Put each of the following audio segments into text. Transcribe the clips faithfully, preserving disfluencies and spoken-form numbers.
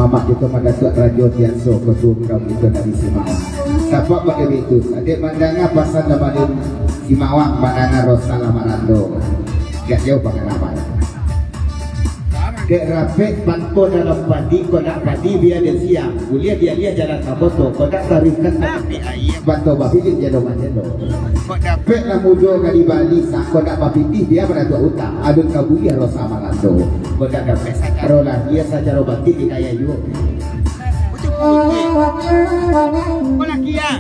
Mak kito Madatuak Rajo Tianso, Ketua Muda Muda dari Simawang. Dapat pada itu, adik mandanga pasan Lamalin Simawang, mandanga Rosa Lamarando. Gak jauh pangalaman. Dek rapek panto dalam padi, kok nak padi bia den siang. Buliah dialiah jalan kaboto, kok nak taruihkan tapi aia panto babilin jalo manjalo. Kok dapek lah mudo ka dibali, sako nak bapitih bia Madatuak Utang. Alun ka buliah Rosa Marando. Kok dak dapek sacaro lahia, sacaro batin dikaya juo. Pucuk putih. Kok laki ya?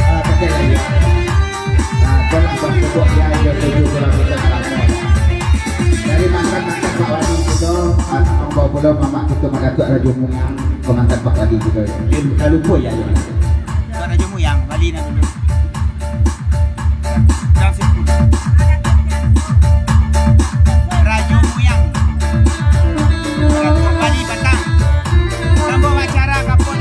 Ah, pakai lagi. Ah, tolong bantu buat ya, ya, tujuh kurang kita malam. Dari mantan-mantan Pak Wali kita, ah, mambawa pulo mamak kita Madatuak Rajo Muyang, pengantin Pak Wali kita. Dia tak lupa ya, ya. Pak Rajo Muyang, Bali nak dulu. Rajo Muyang. Bali Batang. Sambung acara kapal.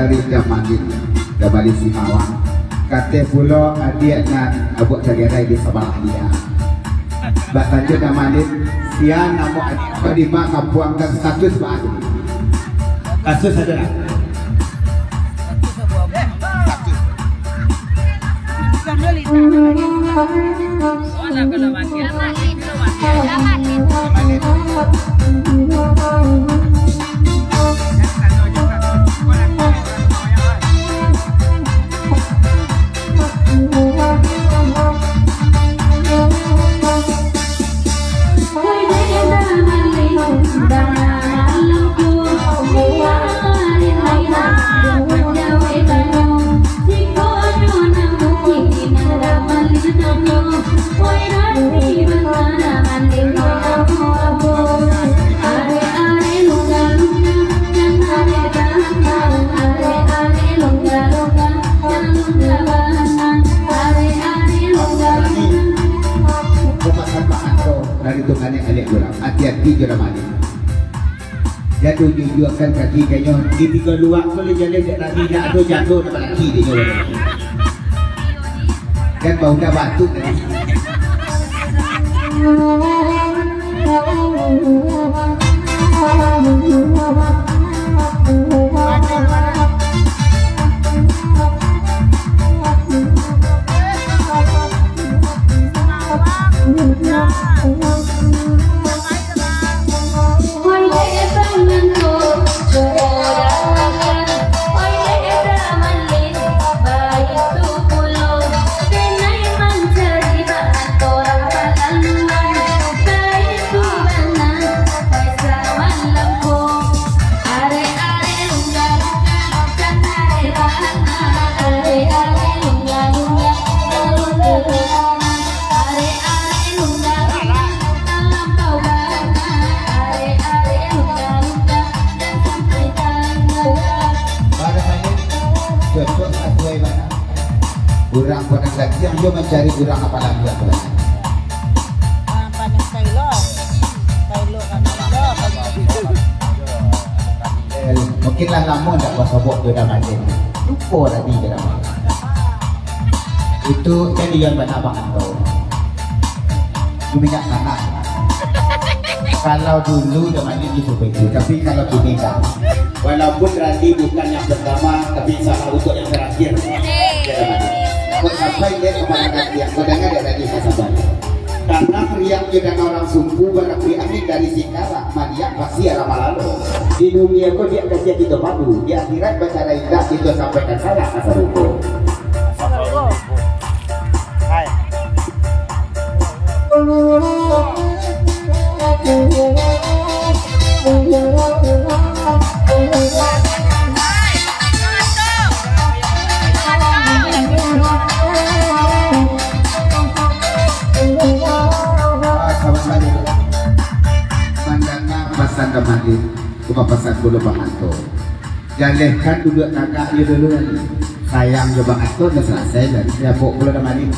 Dari Damalin, Damalin Simawang. Kateh pulo adiak nan abuak tagarai di sabalah dia. Bak tanyo Damalin, sia namo adiak ko di ma kampuang dan status baa tu? Kasus ado lah. Dari tu kan aliak urang, ati-ati jo lah mandi. Jatuah jujuakan kaki kanyo, di tigo luak ko le jaleh dek tadi, nak ado jatuah nak balaki dek nyo. Kan bau dah batuk tadi. Cocok sasuai bana. Urang Padang Gantiang jo mancari urang apo lagi, apo lagi. Ah, Padang Taylor. Taylor kan Taylor. Eh, mungkin lah lamo ndak basobok jo Damalin. Lupo tadi jo Damalin. Itu kan Ian bana Bang Anto. Itu minyak tanah. Kalau dulu Damalin itu seperti itu, tapi kalau kini tak. Walaupun Randi bukan yang pertama, tapi insya Allah untuk yang terakhir. Ya, Damalin. Kok sampai dia kepada Randi, kau dengar dia tadi, kau sabar. Tanah riang je dan orang sumpu, barang angin dari Singkarak, maniak pasti arah Malalo. Di dunia ko dia kasihan kita padu, di akhirat bacara indah kita sampaikan salam asal rupa. Hai. Mandanga pasan Damalin, cuma pasan pulo Bang Anto. Jalehkan duduak tagak je dulu tadi. Sayang jo Bang Anto, dah salasai tadi. Siapok pulo Damalin.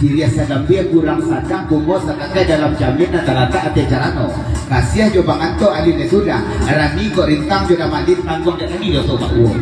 Siriah sagambia kurang sadang, bungo sakakai dalam camin nan talatak ateh carano. Kasiah jo Bang Anto, alin sudah. Rani kok rintang jo Damalin, tangguang dek Rani doso bak uwo.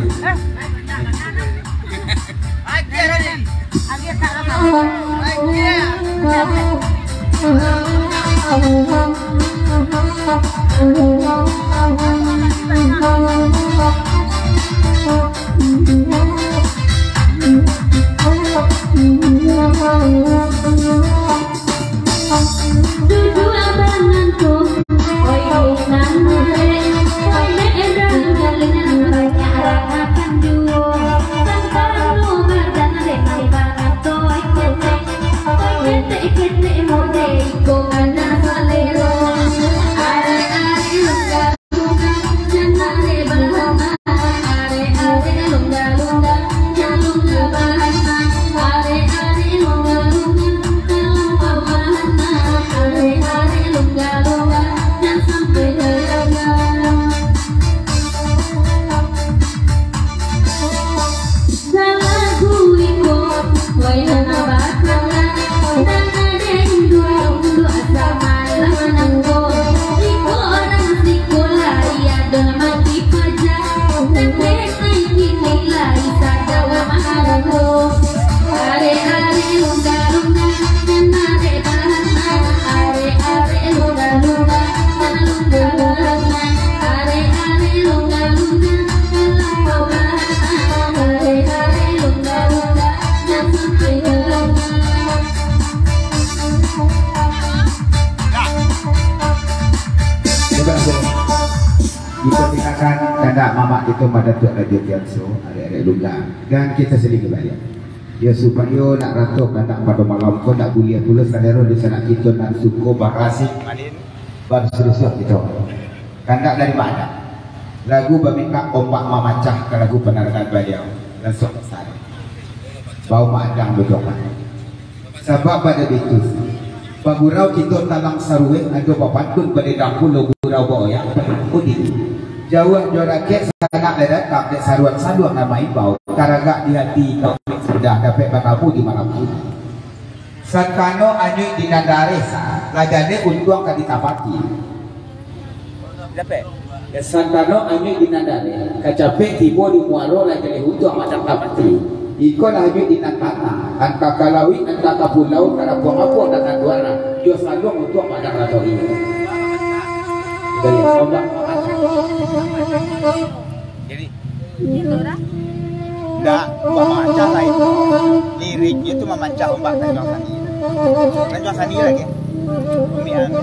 Mamak kito Madatuak Rajo Tianso, arek-arek Lungga, dan kito saling baliak. Yo, supayo nak ratok kandak pado malam ko, nak buliah pulo salero di sanak kito nan suko barasik, barselusuah kito. Kandak dari Mamak Adam. Lagu bamintak Ombak Mamacah, ka lagu panarangan baliau. Lansuang sanak. Bau Mamak Adam badoa. Sabab pado itu, bagurau kito talang saruweh, ado bapantun balendang pulo gurau baoyak. Udi. Jauah jo rakek sanak lah datang, dek saruan saluang nan maimbau, taragak di hati kau sudah dapek batamu di malam kini. Satano anyuik di nan dareh sa, lah jaleh untuang ka ditapati. Dapek. Santano anyuik di nan dareh, ka capek tibo di muaro, lah jaleh untuang macam ka mati. Iko lah anyuik di nan tanah, antah ka lauik, antah ka pulau, ka rapuang-rapuang dan nan duara, jo saluang untuang padang rato iyo. Dari ombak. Jadi, Ndak, mamacah lah itu. Liriknyo tu mamacah ombak Tanjuang Sandi. Tanjuang Sandi lagi. Bumi Angin.